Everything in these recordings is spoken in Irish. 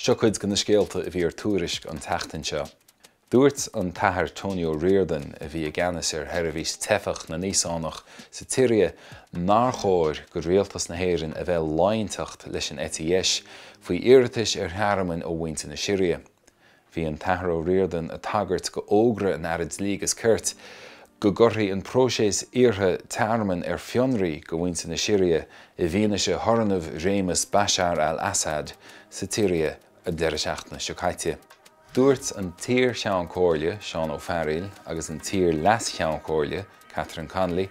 Seo cuid de na scéalta a bhí ar Tuairisc an tseachtain seo. Dúirt an tAthair Tony O'Riordan, a bhí i gceannas ar Sheirbhís Teifeach na nÍosánach sa tSiria, nár chóir go rialtas na hÉireann a bheith ag laighneacht leis an eite dheis faoi iarratais ar thearmainn ó mhuintir na Siria. Bhí an tAthair O'Riordan ag tagairt go fhógra an Aire Dlí agus Cirt go gcuirfí an próiseas iarrtha tearmainn ar fionraí go mhuintir na Siria i bhfianaise thurnamh réimeas Bashar al-Assad sa tSiria an deireadh seachtaine seo caite. Dúirt an t-iar-Cheann Comhairle, Seán Ó Fearghaíl, agus an t-iar-Leas-Cheann Comhairle, Catherine Connolly,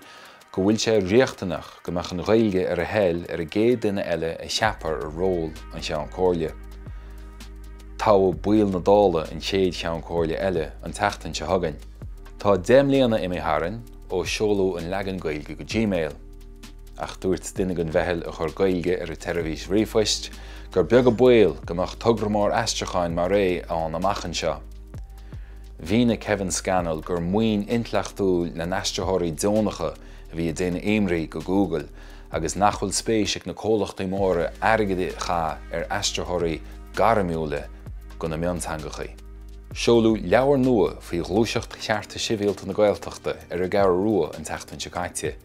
go bhfuil sé riachtanach go mbeadh an Ghaeilge ar a thoil ar an gcéad duine eile a cheapfar i ról an Cheann Comhairle. Toghfaidh baill na Dála an chéad Cheann Comhairle eile an tseachtain seo chugainn. Tá 10 mbliana imithe tharainn ó seoladh an leagan Gaeilge go Gmail. Ach dúirt duine den mheitheal a chuir Gaeilge ar an tseirbhís ríomhphoist gur beag an baol go mbeadh togra mór aistriúcháin mar é ann amach anseo. Mhínigh Kevin Scannell gur maoin intleachtúil na n-aistritheoirí deonacha a bhí ag déanamh imní go Google agus nach bhfuil spéis ag na comhlachtaí móra airgead a chaitheamh ar aistritheoirí gairmiúla go na mionteangachaí. Seoladh leabhar nua faoi ghluaiseacht chearta sibhialta na Gaeltachta ar an gCeathrú Rua an tseachtain seo caite.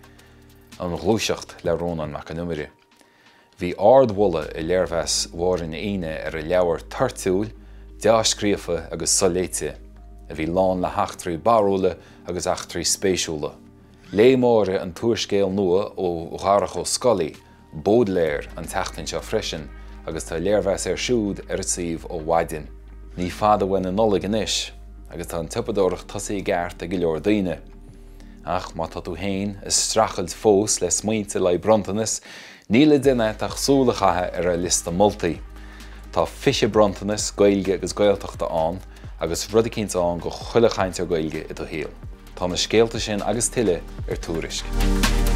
An Ghluaiseacht le Rónán Mac Con Iomaire. Bhí ardmholadh i léirmheas Mháire Ní Aoine ar an leabhar toirtiúil, deá-scríofa agus soléite, a bhí lán le heachtraí barrúla agus eachtraí spéisiúla. Léigh Máire an t-úrscéal nua ó Dharach Ó Scolaí, Bódléar an tseachtain seo freisin agus tá léirmheas air siúd ar an suíomh ó mhaidin. Ní fada uainn an Nollaig anois agus tá an tsiopadóireacht tosaithe i gceart ag go leor daoine. Ach má tá tú féin ag streachailt fós le smaointe le haghaidh bronntanas, níl le déanamh agat ach súil a chaitheamh ar ár liosta moltaí. Tá 20 bronntanas Gaeilge agus Gaeltachta ann agus rud eicínt ann go chuile chainteoir Gaeilge i do shaol. Tá na scéalta sin agus tuilleadh ar Tuairisc.